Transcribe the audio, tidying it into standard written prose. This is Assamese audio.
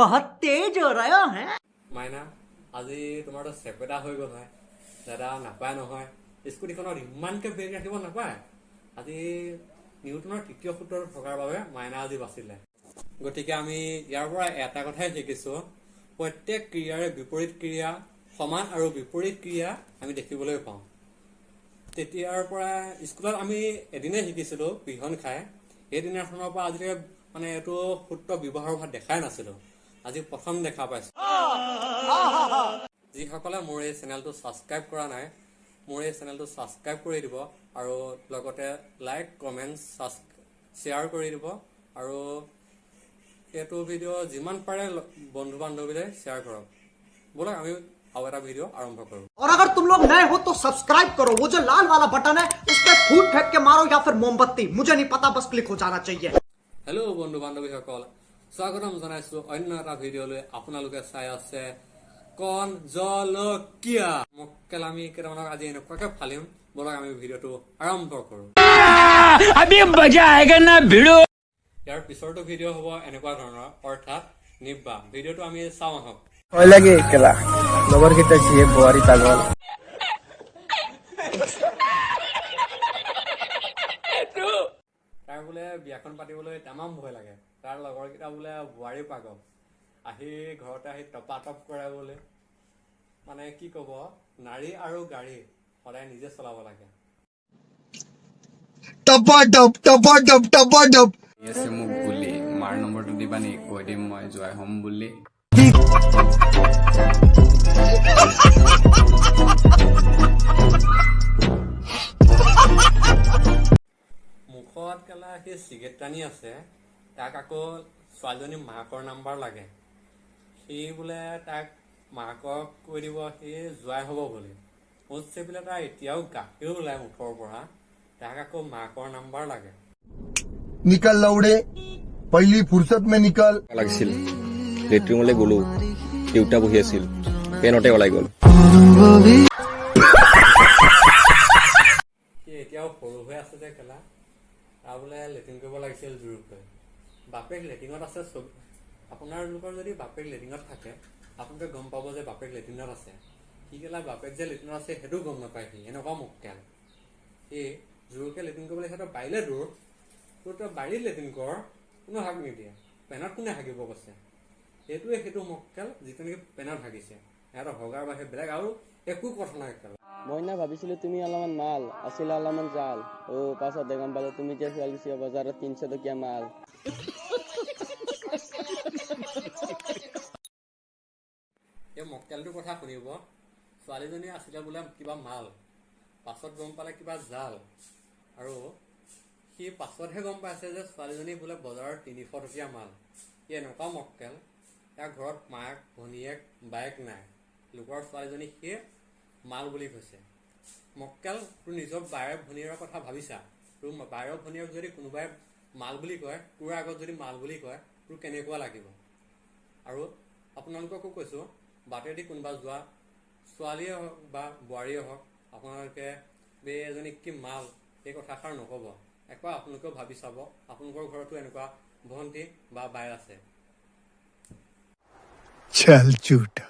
बहुत तेज हो रहा है। মাইনা, আজি তোমাৰতো চেপেটা হৈ গ'ল হয়। দাদা নাপায় নহয়, স্কুটিখনত ইমানকৈ ব্ৰেক ৰাখিব নাপায়। আজি নিউটনৰ তৃতীয় সূত্ৰটো থকাৰ বাবে মাইনা আজি বাচিলে। গতিকে আমি ইয়াৰ পৰা এটা কথাই শিকিছোঁ, প্ৰত্যেক ক্ৰিয়াৰে বিপৰীত ক্ৰিয়া, সমান আৰু বিপৰীত ক্ৰিয়া আমি দেখিবলৈ পাওঁ। তেতিয়াৰ পৰা স্কুলত আমি এদিনেই শিকিছিলোঁ পিহন খাই, সেইদিনাখনৰ পৰা আজিলৈকে মানে এইটো সূত্ৰ ব্যৱহাৰ হোৱা দেখাই নাছিলোঁ, আজি প্ৰথম দেখা পাইছোঁ। যিসকলে মোৰ এই চেনেলটো ছাবস্ক্ৰাইব কৰা নাই, মোৰ এই চেনেলটো ছাবস্ক্ৰাইব কৰি দিব আৰু লগতে লাইক, কমেণ্ট, শ্বেয়াৰ কৰি দিব আৰু এইটো ভিডিঅ' যিমান পাৰে বন্ধু বান্ধৱীলৈ শ্বেয়াৰ কৰক। ব'লক, আমি আৰু এটা ভিডিঅ' আৰম্ভ কৰোঁ। और अगर तुम लोग नए हो तो सब्सक्राइब करो, वो जो लाल वाला बटन है उस पर फूट फेंक के मारो या फिर मोमबत्ती, मुझे नहीं पता, बस क्लिक हो जाना चाहिए। হেল্ল' বন্ধু বান্ধৱীসকল, স্বাগতম জনাইছোঁ অন্য এটা ভিডিঅ'লৈ। আপোনালোকে চাই আছে কণ জলকীয়া। মক্কেল আমি কেইটামানক আজি এনেকুৱাকে ফালিম। ব'লক, আমি ভিডিঅ'টো আৰম্ভ কৰোঁ। अभी मजा आएगा ना भिड़ो। ইয়াৰ পিছৰটো ভিডিঅ' হ'ব এনেকুৱা ধৰণৰ, অৰ্থাৎ নিব্বা। ভিডিঅ'টো আমি চাওঁ আহক। ভয় লাগে কেলা, লগৰ কেইটা যিহে বোৱাৰী পাগল। তাৰ বোলে বিয়াখন পাতিবলৈ তামাম ভয় লাগে, তাৰ লগৰকেইটা বোলে বোৱাৰী পাগল, আহি ঘৰতে আহি টপাটপ কৰে বোলে। মানে কি ক'ব, নাৰী আৰু গাড়ী সদায় নিজে চলাব লাগে। টপাটপ টপাটপ টপাটপ। আছে মোক বুলি মাৰ নম্বৰটো দিবা নেকি? কৈ দিম মই জোৱাই হ'ম বুলি। মুখত কেলা সি চিগাৰেট টানি আছে, তাক আকৌ ছোৱালীজনী মাকৰ নাম্বাৰ লাগে। সি বোলে তাক মাকক কৈ দিব সি জোৱাই হ'ব বুলি। ওঁঠ চেপিলে তাৰ এতিয়াও গাখীৰ ওলাই ওঁঠৰ পৰা, তাক আকৌ মাকৰ নাম্বাৰ লাগে। निकल लौड़े, पहली फुर्सत में निकल। লাগিছিল, লেট্ৰিনলৈ গ'লো, দেউতা বহি আছিল, পেনতে ওলাই গ'ল। সি এতিয়াও সৰু হৈ আছে যে কেলা, তাৰ বোলে লেট্ৰিন কৰিব লাগিছিল জোৰকৈ। বাপেক লেট্ৰিনত আছে চব। আপোনালোকৰ যদি বাপেক লেট্ৰিনত থাকে, আপোনালোকে গম পাব যে বাপেক লেট্ৰিনত আছে। সি কেলা বাপেক যে লেট্ৰিনত আছে সেইটোও গম নাপায়। সি এনেকুৱা মক্কেল। সি জোৰকৈ লেট্ৰিন কৰিবলৈ সিহঁতৰ বাৰীলৈ দৌৰ, তোৰ তই বাৰীত লেট্ৰিন কৰ, কোনো হাক নিদিয়ে। পেনত কোনে হাগিব কৈছে? এইটোৱে সেইটো মক্কেল যিটো নেকি পেনত হাগিছে। সিহঁতৰ হগাৰ বাহিৰে বেলেগ আৰু একো কথা নাই কেলা। মই না ভাবিছিলো তুমি অলপমান মাল আছিলা, অলপমান জাল। অ, পাছতহে গম পালো তুমি যে শুৱালকুছি বজাৰত 300 টকীয়া মাল। এই মক্কেলটোৰ কথা শুনিব। ছোৱালীজনী আছিলে বোলে কিবা মাল, পাছত গম পালে কিবা জাল। আৰু সি পাছতহে গম পাইছে যে ছোৱালীজনী বোলে বজাৰৰ 300 টকীয়া মাল। সি এনেকুৱা মক্কেল, তাৰ ঘৰত মাক, ভনীয়েক, বায়েক নাই, লোকৰ ছোৱালীজনীক সি মাল বুলি কৈছে। মক্কেল, তোৰ নিজৰ বায়েক ভনীয়েকৰ কথা ভাবিছা? তোৰ বায়েক ভনীয়েক যদি কোনোবাই মাল বুলি কয়, তোৰ আগত যদি মাল বুলি কয়, তোৰ কেনেকুৱা লাগিব? আৰু আপোনালোককো কৈছোঁ, বাটেদি কোনোবা যোৱা ছোৱালীয়ে হওক বা বোৱাৰীয়ে হওক, আপোনালোকে বে এজনী কি মাল এই কথাষাৰ নক'ব। একবাৰ আপোনালোকেও ভাবি চাব, আপোনালোকৰ ঘৰতো এনেকুৱা ভণ্টি বা বাই আছে। चल झूठा।